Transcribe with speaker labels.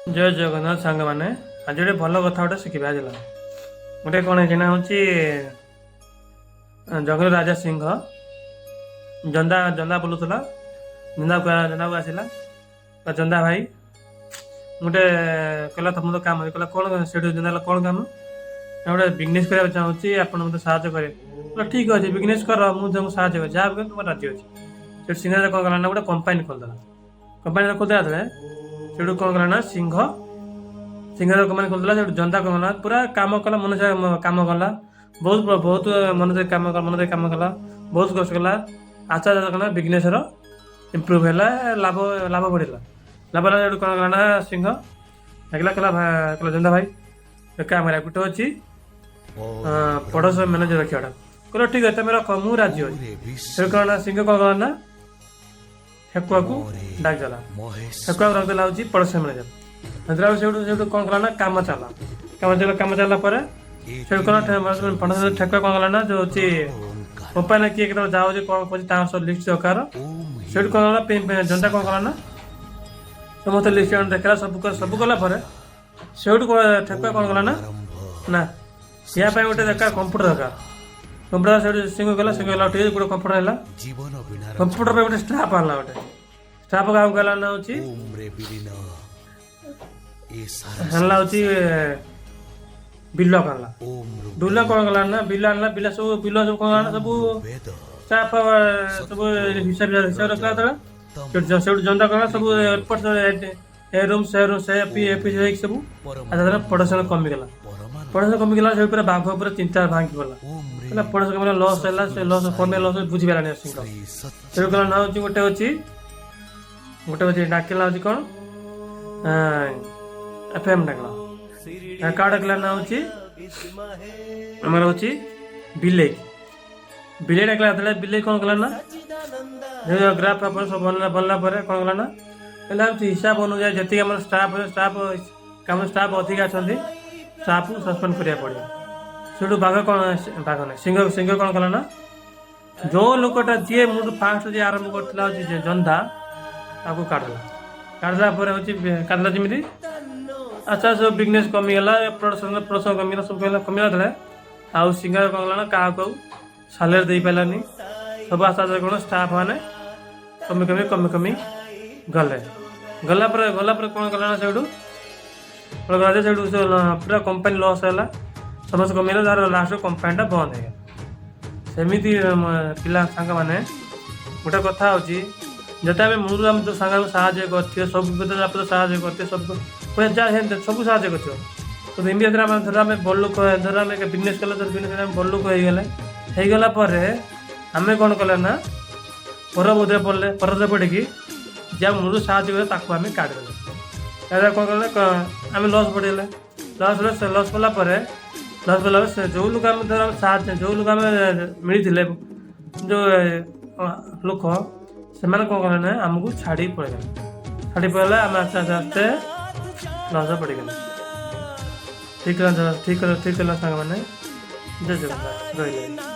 Speaker 1: ଜୟ ଜଗନ୍ନାଥ ସାଙ୍ଗମାନେ। ଆଜି ଗୋଟେ ଭଲ କଥା ଗୋଟେ ଶିଖିବା ହେଲା। ଗୋଟେ କ'ଣ ହେଇଛି ନା, ହେଉଛି ଜଙ୍ଗଲ ରାଜା ସିଂହ ଜନ୍ଦା ଜନ୍ଦା ବୁଲୁଥିଲା। ଜନ୍ଦାକୁ ଆସିଲା, କହିଲା, ଜନ୍ଦା ଭାଇ, ଗୋଟେ କହିଲା, ତମ ତ କାମ। କହିଲା, କ'ଣ? ସେଠୁ ଜନ୍ଦା କହିଲା, କ'ଣ କାମ? ନା, ଗୋଟେ ବିଜନେସ୍ କରିବାକୁ ଚାହୁଁଛି, ଆପଣ ମୋତେ ସାହାଯ୍ୟ କରିବେ। କହିଲା, ଠିକ୍ ଅଛି, ବିଜନେସ୍ କର, ମୁଁ ତମକୁ ସାହାଯ୍ୟ କରିବି, ଯାହା ବି ତୁମର ରାଜି ଅଛି। ସେଠୁ ସିଂହ କ'ଣ କଲା ନା, ଗୋଟେ କମ୍ପାନୀ ଖୋଲିଦେଲା। କମ୍ପାନୀ ଖୋଲିଦେଲା ଯେତେବେଳେ, ସେଠୁ କ'ଣ କଲା ନା, ସିଂହ କମ୍ପାନୀ ଖୋଲିଦେଲା। ସେଠୁ ଜନ୍ଦା କ'ଣ କଲା, ପୁରା କାମ କଲା, ମନ କାମ କଲା, ବହୁତ ବହୁତ ମନ ଦେଇ କାମ, ମନ ଦେଇ କାମ କଲା, ବହୁତ କଷ୍ଟ କଲା। ଆସ୍ତେ ଆସ୍ତେ କଲା, ବିଜନେସ୍ର ଇମ୍ପ୍ରୁଭ୍ ହେଲା, ଲାଭ ବଢ଼ିଲା। ଲାଭ ହେଲା। ସେଠୁ କ'ଣ କଲା ନା, ସିଂହ ଡାକିଲା, କହିଲା, ଜନ୍ଦା ଭାଇ, ଏକ କାମ କରିବା, ଗୋଟେ ଅଛି ପ୍ରଡକ୍ସନ ମ୍ୟାନେଜର ରଖିବାଟା। କହିଲା, ଠିକ୍ ଅଛି, ତମେ ରଖ, ମୁଁ ରାଜି ଅଛି। ସେଠୁ କ'ଣ ନା, ସିଂହ କ'ଣ କଲା ନା, ଠେକୁଆକୁ ଡାକିଦେଲା। ଠେକୁଆକୁ ରଖିଦେଲା ହେଉଛି ପ୍ରଡକ୍ସନ ମ୍ୟାନେଜର। ରଖିଦେଲା। ସେଠୁ କ'ଣ କଲା ନା, କାମ ଚାଲିଲା, କାମ ଚାଲିଲା। କାମ ଚାଲିଲା ପରେ ସେଠୁ କ'ଣ ପ୍ରଡକ୍ସନ ଠେକୁଆ କ'ଣ କଲା ନା, ଯୋଉ ହେଉଛି କମ୍ପାନୀ କିଏ କେତେବେଳେ ଯାଉଛି, କ'ଣ କରୁଛି, ତାଙ୍କର ସବୁ ଲିଷ୍ଟ ଦରକାର। ସେଠୁ କ'ଣ କଲା, ଜନ୍ଦା କ'ଣ କଲା ନା, ସମସ୍ତେ ଲିଷ୍ଟ ଆଣି ଦେଖିଲା। ସବୁ କଲା ପରେ ସେଇଠୁ କ'ଣ ଠେକୁଆ କ'ଣ କଲା ନା, ନା ୟା ପାଇଁ ଗୋଟେ ଦରକାର, କମ୍ପ୍ୟୁଟର ଦରକାର, କମ୍ପ୍ୟୁଟର। ସେଇଠୁ ସିଂହ କହିଲା, ଠିକ୍ ଅଛି, ଗୋଟେ କମ୍ପ୍ୟୁଟର ହେଲା।
Speaker 2: ଜୀବନ ବୀଣାର
Speaker 1: କମ୍ପ୍ୟୁଟର ପାଇଁ ଗୋଟେ ଷ୍ଟାଫ୍ ଆଣିଲା। ଗୋଟେ ଷ୍ଟାଫ୍ କାହାକୁ କଲା ନା, ହେଉଛି
Speaker 2: ଓମ୍ରେ ବିଲୀନ ଏ ସାରା
Speaker 1: ଆଣିଲା ହେଉଛି ବିଲ ଆଣିଲା।
Speaker 2: ଓମ୍
Speaker 1: ବିଲ କ'ଣ କଲା ନା, ବିଲ ଆଣିଲା। ବିଲ ସବୁ କ'ଣ କଲା ନା, ସବୁ
Speaker 2: ବେଦ
Speaker 1: ଷ୍ଟାଫ୍ ସବୁ ହିସାବ ରଖିଲା ଯେତେବେଳେ, ସେଠୁ ଜନ୍ଦା କଲା, ସବୁ ଏପଟ ଏ ରୁମ୍, ସେ ରୁମ୍, ସେ ପି ଏ ପି ହେଇକି ସବୁ
Speaker 2: ପରମ
Speaker 1: ଆସ୍ତେ ପ୍ରଡକ୍ସନ କମିଗଲା।
Speaker 2: ପରମାନନ୍ଦ
Speaker 1: ପ୍ରଡକ୍ସନ କମିଗଲା। ସେଠୁ ପୁରା ବାଘ ପୁରା ଚିନ୍ତା ଭାଙ୍ଗିଗଲା।
Speaker 2: ଓମ୍ରେ
Speaker 1: ହେଲା, ପ୍ରଡକ୍ସନ କମିଗଲା, ଲସ୍ ହେଲା। ସେ ଲସ୍ କମେ ଲସ୍ ବୁଝିପାରିଲାନି ସିଂହ।
Speaker 2: ଶ୍ରୀ ସତ୍
Speaker 1: ସେଠୁ କଲା ନା, ହେଉଛି ଗୋଟେ ଅଛି ଡାକିଲା, ହେଉଛି କ'ଣ, ଏଫ୍ ଏମ୍ ଡାକିଲା। କାହା ଡାକିଲା ନା, ହେଉଛି ଆମର ହେଉଛି ବିଲେଇ। ବିଲେଇ ଡାକିଲା ଯେତେବେଳେ, ବିଲେଇ କ'ଣ କଲା ନା, ଗ୍ରାଫ ଆପଣ ସବୁ ବନିଲା ପରେ କ'ଣ କଲା ନା, କହିଲା, ହେଉଛି ହିସାବ ଅନୁଯାୟୀ ଯେତିକି ଆମର ଷ୍ଟାଫ୍ କାମ, ଷ୍ଟାଫ୍ ଅଧିକା ଅଛନ୍ତି, ଷ୍ଟାଫ୍କୁ ସସ୍ପେଣ୍ଡ କରିବାକୁ ପଡ଼ିବ। ସେଠୁ ବାଘ କ'ଣ, ବାଘ ନାହିଁ, ସିଂହ। ସିଂହ କ'ଣ କଲା ନା, ଯୋଉ ଲୋକଟା ଯିଏ ମୋଠୁ ଫାଷ୍ଟ ଯିଏ ଆରମ୍ଭ କରିଥିଲା, ହେଉଛି ଯେ ଜନ୍ଦା, ତାକୁ କାଢ଼ିଲା। କାଢ଼ିଲା ପରେ ହେଉଛି କାଢ଼ିଲା ଯେମିତି, ଆଚ୍ଛା, ସବୁ ବିଜନେସ୍ କମିଗଲା, ପ୍ରଡକ୍ସନ କମିଗଲା, ସବୁ କମିଗଲା। କମିଗଲା ଯେତେବେଳେ, ଆଉ ସିଂହ କ'ଣ କଲା ନା, କାହାକୁ ଆଉ ସାଲେରୀ ଦେଇପାରିଲାନି। ସବୁ ଆସ୍ତେ ଆସ୍ତେ କ'ଣ ଷ୍ଟାଫ୍ ମାନେ କମି କମି କମି କମି ଗଲେ। ଗଲା ପରେ କ'ଣ କଲା ନା, ସେଇଠୁ କ'ଣ କଲା ଯେ, ସେଇଠୁ ସେ ପୁରା କମ୍ପାନୀ ଲସ୍ ହେଲା, ସମସ୍ତେ କମିଗଲା, ତାର ଲାଷ୍ଟ କମ୍ପାନୀଟା ବନ୍ଦ ହେଇଗଲା। ସେମିତି ପିଲା ସାଙ୍ଗମାନେ, ଗୋଟେ କଥା ହେଉଛି, ଯେତେ ଆମେ ମୂଳରୁ ଆମେ ଯେଉଁ ସାଙ୍ଗକୁ ସାହାଯ୍ୟ କରିଥିବ, ସବୁ ବିପଦ ଆପଦ ସାହାଯ୍ୟ କରିଥିବ, ସବୁ ପଇସା ଯାହା ସେମିତି ସବୁ ସାହାଯ୍ୟ କରିଥିବ, ତ ଏମିତି ଯେତେବେଳେ ଆମେ ଧର ଆମେ ବଡ଼ ଲୋକ, ଧର ଆମେ ବିଜନେସ୍ କଲେ, ଧର ବିଜନେସ୍ ଆମେ ବଡ଼ ଲୋକ ହେଇଗଲେ, ହେଇଗଲା ପରେ ଆମେ କ'ଣ କଲେ ନା, ପର ବୁଦ୍ଧିରେ ପଡ଼ିଲେ, ପରରେ ପଡ଼ିକି ଯାହା ମୂଳରୁ ସାହାଯ୍ୟ କରିବ ତାକୁ ଆମେ କାଢ଼ିଦେଲେ। ତାପରେ କ'ଣ କଲେ, ଆମେ ଲସ୍ ପଡ଼ିଗଲେ। ଲସ୍ ହେଲେ, ସେ ଲସ୍ କଲା ପରେ ସେ ଯେଉଁ ଲୋକ ଆମେ ଧର ସାହାଯ୍ୟ, ଯେଉଁ ଲୋକ ଆମେ ମିଳିଥିଲେ, ଯେଉଁ ଲୋକ, ସେମାନେ କ'ଣ କଲେ ନା, ଆମକୁ ଛାଡ଼ିକି ପଳେଇଗଲେ। ଛାଡ଼ି ପଳେଇଲେ, ଆମେ ଆସ୍ତେ ଆସ୍ତେ ଆସ୍ତେ ଲସ୍ ପଡ଼ିଗଲେ। ଠିକ୍ ହେଲା, ଠିକ୍ ହେଲା, ଠିକ୍ ହେଲା ସାଙ୍ଗମାନେ। ଜୟ ଜଗନ୍ନାଥ, ରହିଲେ।